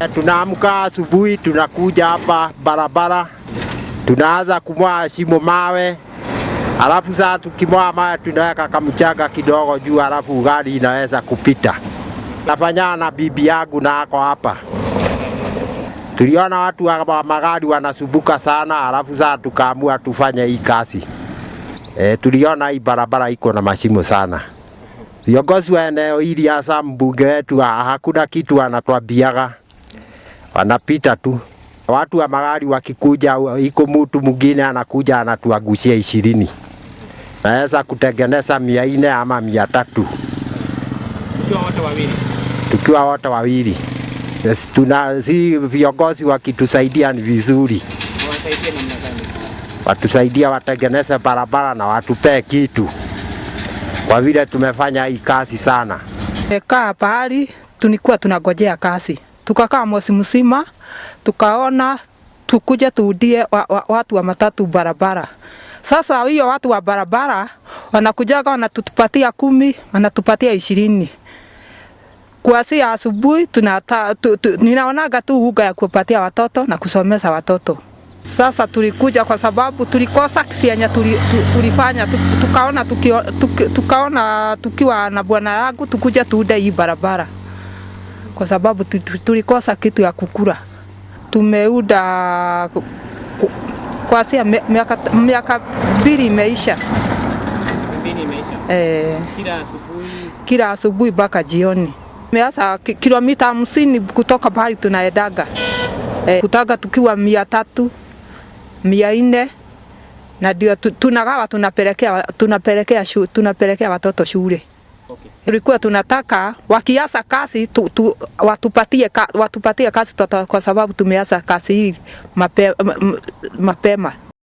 Tunaamka asubuhi, tunakuja hapa barabara, tunaanza kumwaga shimo mawe, alafu saa tukimwaga mawe tunaweka kamchanga kidogo juu, alafu gari inaweza kupita. Nafanyana na bibi yangu na ako hapa. Tuliona watu wa magari wanasumbuka sana, alafu saa tukaamua tufanye hii kazi. Tuliona hii barabara iko na mashimo sana. Viongozi wa eneo hili hasa mbunge wetu hakuna kitu anatuambiaga, wanapita tu. Watu wa magari wakikuja, iko mtu mwingine anakuja anatuangushia 20, naweza kutengeneza 400 ama 300 Tukiwa wote wawili. Tukiwa wote wawili. Yes, si viongozi wakitusaidia ni vizuri, Wasaidie namna gani? Watusaidia watengeneze barabara na watupee kitu, kwa vile tumefanya hii kazi sana. Kaa pahali tulikuwa tunagojea kazi, tukakaa mwezi mzima, tukaona tukuje tuudie watu wa matatu barabara. Sasa hiyo watu wa barabara wanakujaga wanatupatia 10, wanatupatia 20. Kuanzia asubuhi ninaonaga tu uga ya kupatia watoto na kusomesha watoto. Sasa tulikuja kwa sababu tulikosa vyenye tulifanya, tukaona tukiwa na bwana yangu tukuja tuude hii barabara kwa sababu tulikosa kitu ya kukula. Tumeuda kuanzia miaka 2 imeisha. 2 imeisha. Kila asubuhi. Kila asubuhi mpaka jioni. Tumeanza kilomita 50 kutoka pahali tunaendaga. Kutaga tukiwa 300, 400, na ndio tunagawa tunapelekea watoto shule. Tulikuwa tunataka wakianza kazi watupatie kazi kwa sababu tumeanza kazi hii mapema.